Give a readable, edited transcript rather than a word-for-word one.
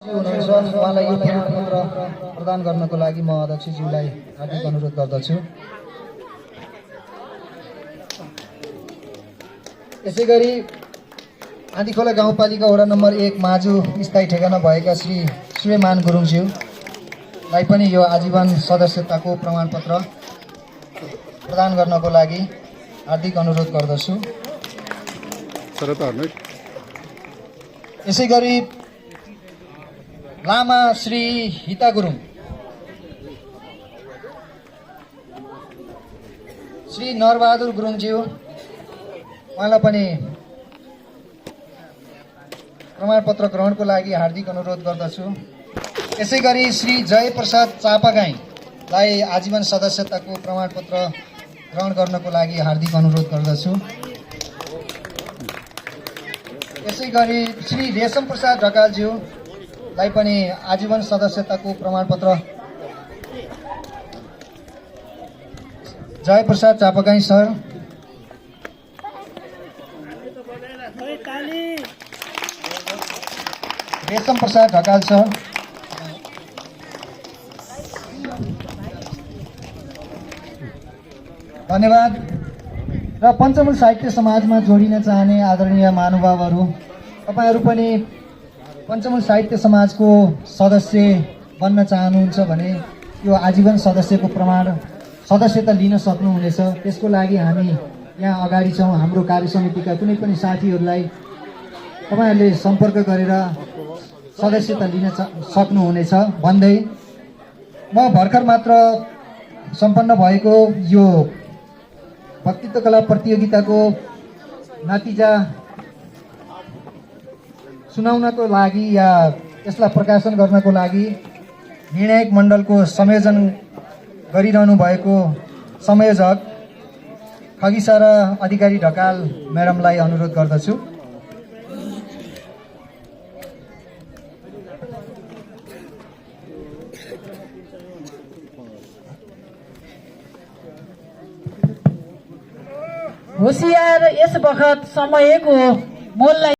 उहाँलाई यो प्रमाणपत्र प्रदान गर्नको लागि म अध्यक्षज्यूलाई हार्दिक अनुरोध गर्दछु। यसैगरी आँधीखोला गाउँपालिका वडा नम्बर 1 माजु स्थायी ठेगाना भएका श्री श्रीमान गुरुङज्यूलाई पनि यो आजीवन सदस्यताको प्रमाणपत्र प्रदान गर्नको लागि हार्दिक अनुरोध गर्दछु। यसैगरी लामा श्री हिता गुरुङ, श्री नरबहादुर गुरुङज्यू, उहाँलाई पनि प्रमाणपत्र ग्रहणको लागि हार्दिक अनुरोध गर्दछु। यसैगरी श्री जयप्रसाद चापागाईलाई आजीवन सदस्यताको प्रमाणपत्र ग्रहण गर्नको लागि हार्दिक अनुरोध गर्दछु। यसैगरी श्री रेशम प्रसाद ढकालज्यूलाई पनि आजीवन सदस्यताको प्रमाणपत्र जयप्रसाद चापागाई सर, रेशम प्रसाद ढकाल सर, धन्यवाद। र पञ्चमुल साहित्य समाजमा जोडिन चाहने आदरणीय महानुभावहरू, तपाईहरू पनि पञ्चमुल साहित्य समाजको सदस्य बन्न चाहनुहुन्छ भने यो आजीवन सदस्यता लिन सक्नुहुनेछ। त्यसको लागि हामी यहाँ अगाडि छौँ। हाम्रो कार्य समितिका कुनै पनि साथीहरूलाई तपाईहरूले सम्पर्क गरेर सदस्यता लिन सक्नुहुनेछ भन्दै म भर्खर मात्र सम्पन्न भएको यो वक्तृत्व कला प्रतियोगिताको नतिजा सुनाउनको लागि या यसलाई प्रकाशन गर्नको लागि निर्णायक मण्डलको संयोजन गरिरहनु भएको संयोजक खगिसारा अधिकारी ढकाल म्याडमलाई अनुरोध गर्दछु। होशियार यस बखत समयको मोललाई